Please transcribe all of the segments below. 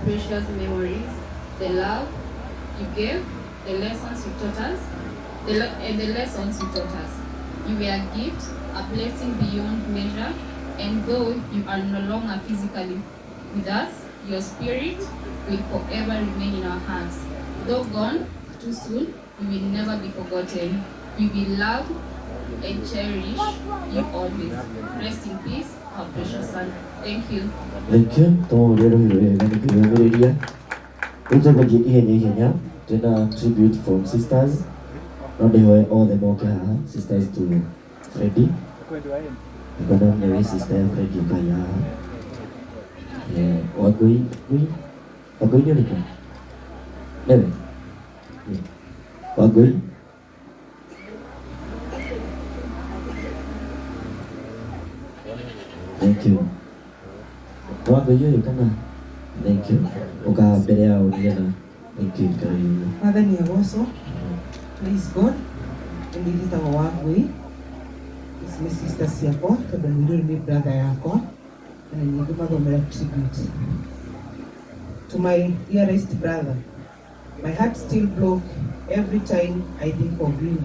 precious memories, the love you gave, the lessons you taught us, and the lessons you taught us. You were a gift, a blessing beyond measure, and though you are no longer physically with us, your spirit will forever remain in our hearts. Though gone too soon, you will never be forgotten. We will love and cherish you always. Rest in peace, our precious son. Thank you. Thank you. Tũmũhũrĩre rũhĩ rwega nĩ kwĩyũmĩrĩria. Rĩu tũgũthiĩ ihenya ihenya twĩna tribute from sisters. No ndĩhoe othe moke haha, sisters to Freddy. Ngona nĩwe sister ya Freddy ũkai haha. Eh, Wangũi, Ngũi, Wangũi nĩ ũrĩkũ? Nĩwe? Eh, Wangũi? Thank you. Wangũi ũyũ kana? Thank you. Ũka mbere yao nĩgetha. Thank you, karibu. Mwathani agocwo. Praise God. Nĩ njĩtagwo Wangũi. Ici nĩ sister ciakwa tondũ mũirũrĩ nĩ brother yakwa na nĩ ngũmathomera tribute. To my dearest brother, my heart still broke every time I think of you.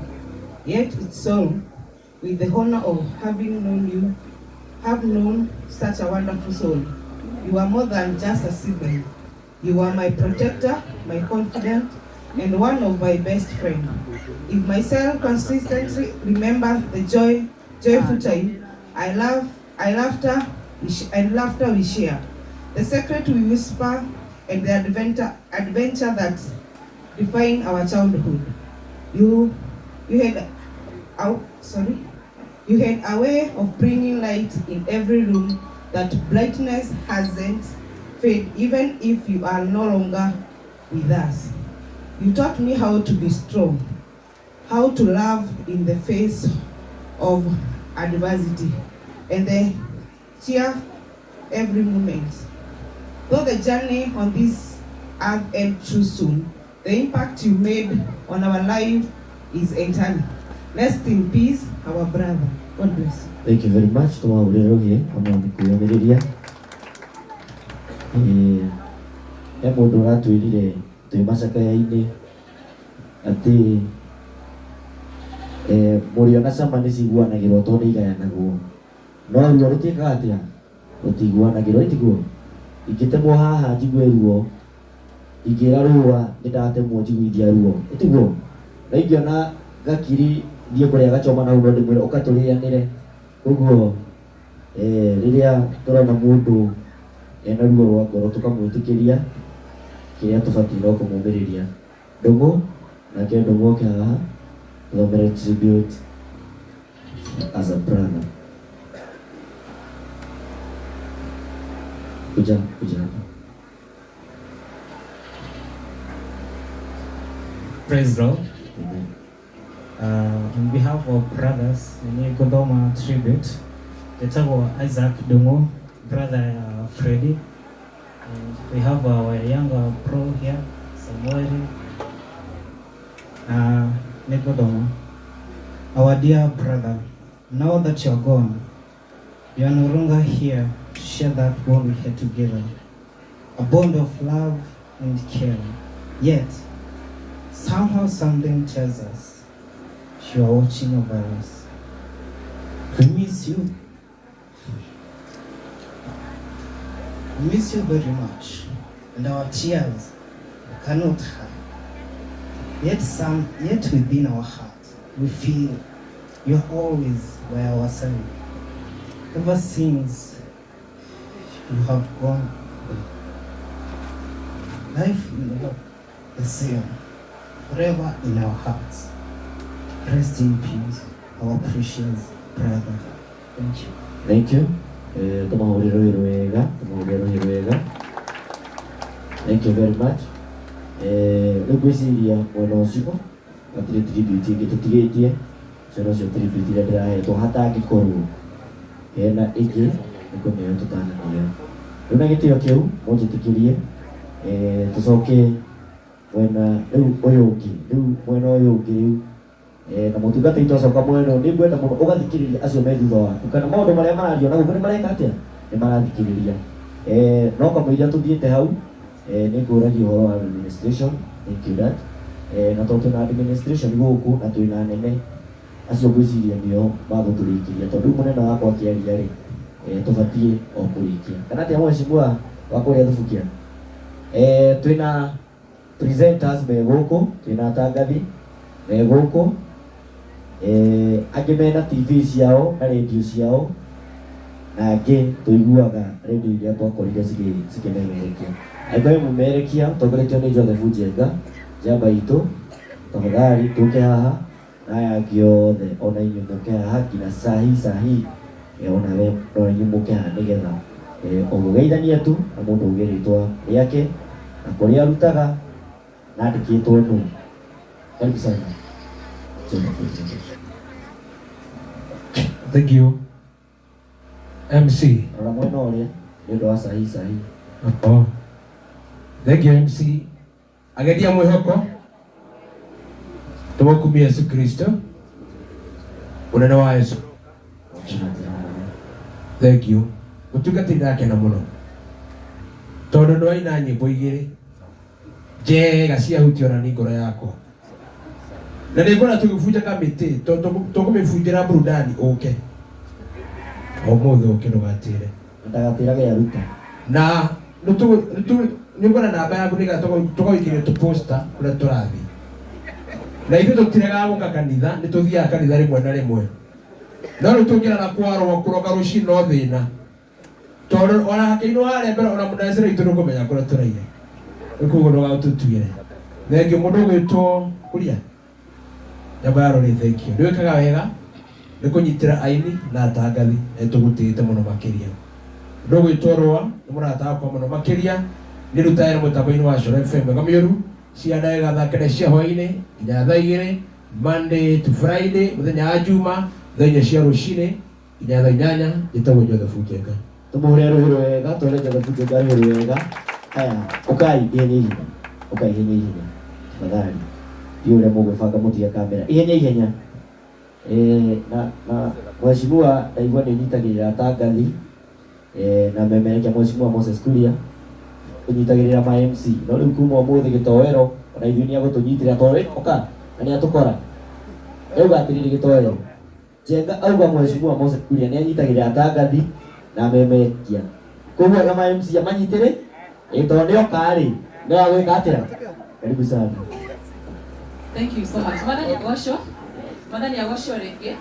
Yet it's so with the honor of having known you, have known such a wonderful soul. You are more than just a sibling. You are my protector, my confidant, and one of my best friends. If myself consistently remember the joyful time, I love, I laughter, and laughter we share, the secret we whisper, and the adventure that define our childhood. You had, oh, sorry, you had a way of bringing light in every room that brightness hasn't faded, even if you are no longer with us. You taught me how to be strong, how to love in the face of adversity, and the cheer every moment. Though the journey on this earth ends too soon, the impact you made on our life is eternal. Rest in peace, our brother. God bless you. Thank you very much. Tũmahũrĩre rũhĩ hamwe nĩ kwĩyũmĩrĩria. Eh, he mũndũ ũratwĩrire twĩ macakaya-inĩ atĩ eh, mũrĩo na cama nĩ ciguanagĩrwo tondũ nĩ igayanagwo, no ruo rũtiĩkaga atĩa, rũtiguanagĩrwo ĩtiguo. Ingĩtemwo haha njigue ruo, ingĩra rũa nĩ ndatemwo njiguithia ruo, ĩtiguo. Na ingĩona gakiri thiĩ kũrĩa gachoma na no ndĩmwĩre ũka tũrĩanĩre. Koguo eh, rĩrĩa tũrona mũndũ ena ruo rwa ngoro tũkamwĩtĩkĩria kĩrĩa tũbatiĩ no kũmũmĩrĩria. Ndũng'ũ nake Ndũng'ũ oke haha tũthomere tribute as a brother. Kuja, kuja hapa. Praise the Lord. Amen. On behalf of brothers, ni Godoma tribute. Njĩtagwo Isaac Dungu, brother Freddy. And we have our younger bro here, Samuel. Nigodoma. Our dear brother, now that you're gone, you are no longer here to share that bond we had together. A bond of love and care. Yet, somehow something tells us you are watching over us. We miss you. We miss you very much, and our tears cannot hide. Yet within our heart, we feel you are always by our side. Ever since you have gone, life will never the same. Forever in our hearts. Rest in peace, our precious brother. Thank you. Thank you. Eh, tũmahũrĩre rũhĩ rwega, tũmahũrĩre rũhĩ rwega. Thank you very much. Eh, rĩu ngwĩciria mwena ũcio hatirĩ tribute ĩngĩ tũtigĩtie. Ũcio nocio tribute iria ndĩrahetwo, hatangĩkorwo hena ĩngĩ nĩ kũneo tũtananeo. Rĩu na gĩtĩo kĩu mũnjĩtĩkĩrie, eh, tũcoke mwena rĩu ũyũ ũngĩ, rĩu mwena ũyũ ũngĩ rĩu. Eh, na mũtungata witũ acoka mwena ũyũ, nĩ ngwenda mũno ũgathikĩrĩria acio me thutha waku kana maũndũ marĩa marario na gũkũ nĩ mareka atĩa, nĩ marathikĩrĩria. Eh, no kamũira tũthiĩte hau Nĩ ngũragia ũhoro wa administration, thank you dad. Na tondũ twĩna administration gũkũ na twĩna anene acio ngwĩciria nĩo magũtũrĩkĩria tondũ rĩu mũnene wakwa akĩaria rĩ, tũbatiĩ o kũrĩkia. Kana atĩa mheshimiwa wa kũrĩa Thubukia? Twĩna presenters me gũkũ, twĩna atangathi me gũkũ, angĩ mena TV ciao na radio ciao, na angĩ tũiguaga radio iria twakorire cikĩmemerekia. Angĩkorwo wĩ mũmemerekia ũtongoretio nĩ Joseph Njenga, njamba itũ, tafadhali tũke haha, na aya angĩ othe ona inyuĩ mũke haha nginya sahi sahi, onawe no inyuĩ mũke haha nĩgetha o mũgeithanie tu na mũndũ auge rĩtwa rĩake na kũrĩa arutaga na andĩkĩtwo nũ. Karibu sana Joseph Njenga. Thank you. MC. Rora mwena ũrĩa nĩ ũndũ wa sahi sahi. Oh. Thank you MC. Ageria mwĩhoko tũmũkumie Yesu Kristo ũnene wa Yesu. Thank you. Mũtungatĩri ndakena mũno tondũ nĩ waina nyĩmbo igĩrĩ njega ciahutio na nĩ ngoro yakwa na nĩ ngona tũgĩbunja kamĩtĩ tũkũmĩbunjĩra burudani ũke ũmũthĩ ũke ndũgatĩre. Ndagatĩrage aruta. Na nĩ ngona namba yaku nĩgetha tũgũikĩria tũposta kũrĩa tũrathiĩ na ithuĩ tũtiregaga gũka kanitha nĩ tũthiaga kanitha rĩmwe na rĩmwe no rĩu tũngĩrara kwarwo kũroka rũcinĩ no thĩna tondũ ona hakĩinwo harĩa mbere ona mũnacĩra itũ ndũkũmenya kũrĩa tũraire rĩu koguo ndũgatũtuĩre. Thengiũ mũndũ ũgwĩtwo Kuria nyamba ya rũrĩ, thengiũ nĩ wĩkaga wega nĩ kũnyitĩra aini na atangathi na nĩtũgũtĩĩte mũno makĩria. Mũndũ ũgwĩtwo Rũa nĩ mũrata wakwa mũno makĩria nĩ ndutaga mũtambo-inĩ wa Coro FM mĩega mĩũru cia ndagĩka thaa kenda cia hwaĩ-inĩ nginya thaa igĩrĩ Monday to Friday mũthenya wa Juma thaa inya cia rũcinĩ nginya thaa inyanya. Njĩtagwo Joseph Njenga. Tũmũhũre rũhĩ rwega, twĩre Joseph Njenga rũhĩ rwega. Haya, ũkai ihenya ihenya, ũkai ihenya ihenya tafadhali. Ndiũĩ ũrĩa mũgwĩbanga mũtige kamera ihenya ihenya. Na mheshimiwa ndaigua nĩ ũnyitagĩrĩra atangathi, na memerekia mheshimiwa Moses Kuria ũnyitagĩrĩra ma MC no rĩu kuma ũmũthĩ gĩtoero ona ithuĩ nĩ agũtũnyitĩrĩra tondũ rĩ oka na nĩ atũkora. Ndauga atĩrĩrĩ gĩtoero Njenga auga mheshimiwa Moses Kuria nĩ anyitagĩrĩra atangathi na memerekia koguo na ma MC amanyitĩrĩ tondũ nĩ oka rĩ nĩ wagwĩka atĩa. Karibu sana. Thank you so much. Mwathani agocwo. Mwathani agocwo rĩngĩ.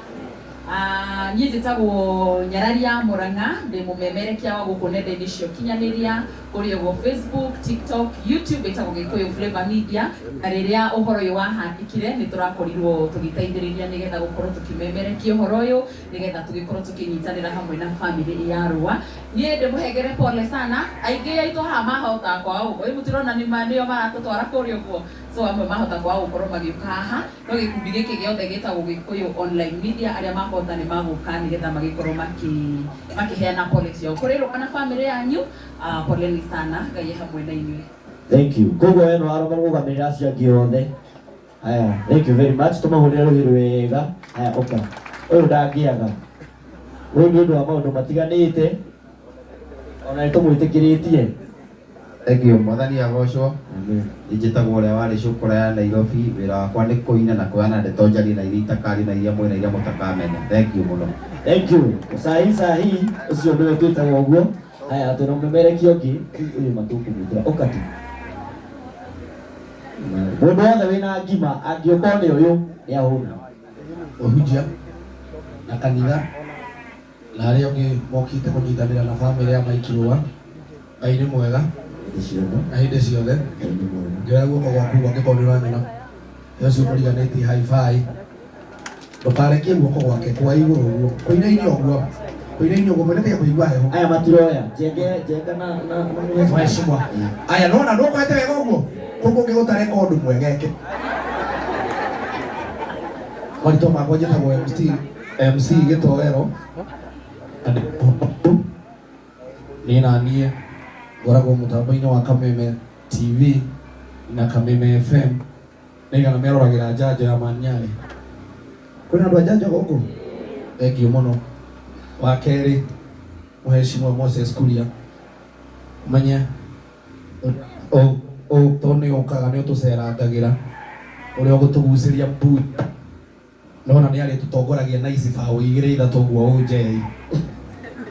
Niĩ njĩtagwo Nyarari ya Mũrang'a, ndĩ mũmemerekia wa gũkũ nenda-inĩ cia ũkinyanĩria, kũrĩ ũguo Facebook, TikTok, YouTube ĩtagwo Gĩkũyũ Flavor Media. Na rĩrĩa ũhoro ũyũ wahanĩkire nĩ tũrakorirwo tũgĩteithĩrĩria nĩgetha gũkorwo tũkĩmemerekia ũhoro ũyũ nĩgetha tũgĩkorwo tũkĩnyitanĩra hamwe na family ya Rũa. Niĩ ndĩmũhengere pole sana, aingĩ aitũ haha mahota kwaga gũkorwo, ĩ mũtirona nĩo maratũtwara kũrĩa ũguo, so amwe mahota kwaga gũkorwo magĩũka haha, no gĩkundi gĩkĩ gĩothe gĩtagwo Gĩkũyũ Online Media arĩa makũhota nĩ magũka nĩgetha magĩkorwo makĩheana pole ciao kũrĩ Rũa na family yanyu. Poleni sana, Ngai e hamwe na inyuĩ. Thank you. Koguo we no arũgamĩrĩra acio angĩ othe. Haya, thank you very much. Tũmahũrĩre rũhĩ rwega. Haya, ũka. Ũyũ ndangĩaga. Ũyũ nĩ ũndũ wa maũndũ matiganĩte ona nĩ tũmwĩtĩkĩrĩtie. Thank you. Mwathani agocwo. Amen. Njĩtagwo ũrĩa warĩ cũkũra ya Nairobi. Wĩra wakwa nĩ kũina na kũheana ndeto njarie na iria itakario na iria mwĩ na iria mũtakamenya. Thank you mũno. Thank you. Sahi sahi ũcio nĩwe twĩtagwo ũguo. Haya, twĩna mũmemerekia ũngĩ ũyũ matũkũmwĩtĩra ũka tu. Mũndũ wothe wĩna ngima angĩũka nĩ ũyũ nĩ ahũna. Ũhunjia na kanitha na arĩa angĩ mokĩte kũnyitanĩra na family ya Mike Rũa. Ngai nĩ mwega na hĩndĩ ciothe. Ngĩoya guoko gwaku angĩkorwo nĩ ũranyona ũcio mũriganĩtie hi-fi, ndũkarekie guoko gwake kwa igũrũ ũguo kũinaine ũguo kũinaine ũguo mwene tiga kũigua heho. Aya matiroya njenge njenga na na na mheshimiwa. Aya nona ndũkwete wega ũguo kũu kũngĩ gũtarekondi mwegeke. Marĩtwa makwa njĩtagwo MC Gĩtoero niĩ na niĩ ngoragwo mũtambo-inĩ wa Kameme TV na Kameme FM nĩigana meroragĩra njanjo ya Manyarĩ. Kwĩna andũ a njanjo gũkũ? Thengiũ mũno. Wa kerĩ mũheshimiwa Moses Kuria, ũmenye Tondũ nĩ ũkaga nĩ ũtũcerangagĩra ũrĩa ũgũtũgucĩria mbuta nona nĩ arĩtũtongoragia na ici baũ igĩrĩ ithatũ ũguo ũnjei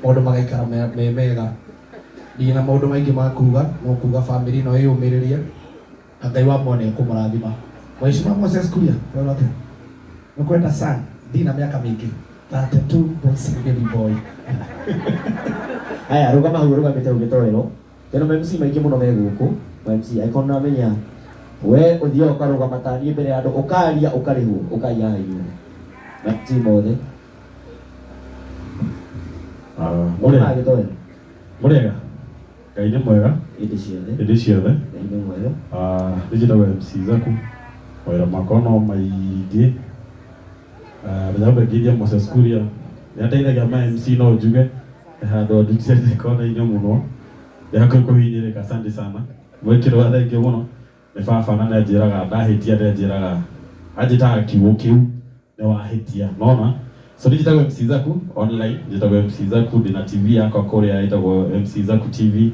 maũndũ magaikara me mega. Ndirĩ na maũndũ maingĩ ma kuga, no kuga bamĩrĩ ĩno ĩyũmĩrĩrie na Ngai wa muoyo nĩ ekũmũrathima. Mheshimiwa Moses Kuria, ũrona atĩa? Nĩ kwenda sana, ndirĩ na mĩaka mĩingĩ, 32 bouncing baby boy. Aya, rũgama hau ũrũgamĩte ũgĩtoerwo. Tena ma MC maingĩ mũno me gũkũ. Ma MC, angĩkorwo nĩũramenya we ũthiaga ũkarũgama ta niĩ mbere ya andũ ũkaria ũkarĩhwo, ũkai haha inyuothe. Ma MC mothe. Mũrĩega. Gĩtoero. Mũrĩega. Ngai nĩ mwega. Hĩndĩ ciothe. Hĩndĩ ciothe. Ngai nĩ mwega. Niĩ njĩtagwo MC Zaku. Mawĩra makwa no maingĩ. Nyambe ngeithie Moses Kuria. Nĩ andeithagia ma MC no njuge. He handũ andutire ndĩ kona-inĩ mũno. Ndĩ hakuhĩ kũhinyĩrĩka, asante sana. Mwĩkĩrwo thengiũ mũno. Nĩ baba na nĩ anjĩraga ndahĩtia nĩ anjĩraga anjĩtaga kiugo kĩu nĩ wahĩtia nona. So niĩ njĩtagwo MC Zaku online, njĩtagwo MC Zaku, ndĩna TV yakwa kũrĩa ĩtagwo MC Zaku TV.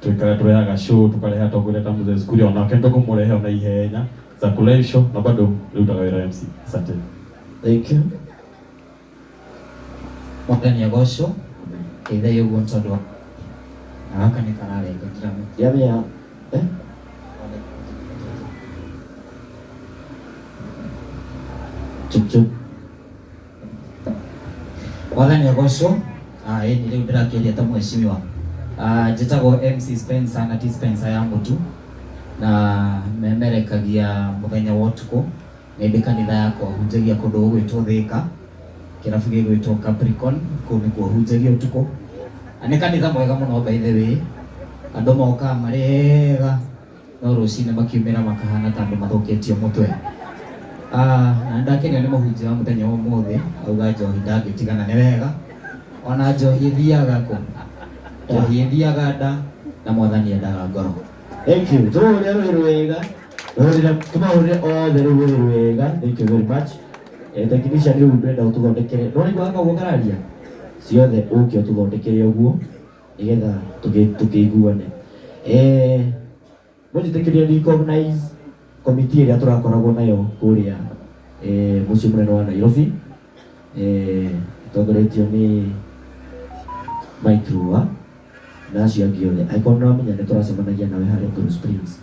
Twĩkaga tũrehaga show, tũkarehe atongoria ta Moses Kuria, onake nĩ tũkũmũrehe ona ihenya. Zaku live show na bado rutaga wĩra MC. Asante. Thank you. Mwathani agocwo ndeithagia ũguo nĩ tondũ na gaka nĩ kararenga ndiramenya. Ndiramenya. Eh? Chup chup. Mwathani agocwo. Ĩni rĩu ndĩrakĩaria ta mheshimiwa. Njĩtagwo MC Spencer na ti Spencer ya mũtu na memerekagia mũthenya wa ũtukũ. Nĩ ndĩ kanitha yakwa hunjagia kũndũ gũgwĩtwo Thĩka, kĩrabu gĩgwĩtwo Capricorn, kũu nĩkuo hunjagia ũtukũ. Na nĩ kanitha mwega mũno by the way. Andũ mokaga marĩ ega no rũcinĩ makiumĩra makahana ta andũ mathũkĩtio mũtwe. Na nĩndakenio nĩ mũhunjia wa mũthenya wa ũmũthĩ, auga njohi ndangĩtigana nĩ wega. Ona njohi ĩthiaga kũ? Njohi ĩthiaga nda na mwathani endaga ngoro. Thank you. Tũhũrĩre rũhĩ rwega. Tũmahũrĩre othe rĩu rũhĩ rwega. Thank you very much. Technician rĩu ndĩrenda ũtũthondekere. No rĩu gaka ũguo kararia? Ciothe ũke ũtũthondekere ũguo nĩgetha tũkĩiguane. Mũnjĩtĩkĩrie recognize committee ĩrĩa tũrakoragwo nayo kũrĩa mũciĩ mũnene wa Nairobi. Ĩtongoretio nĩ Mike Rua na acio angĩ othe. Angĩkorwo nĩũramenya nĩ tũracemanagia nawe harĩa Blue Springs.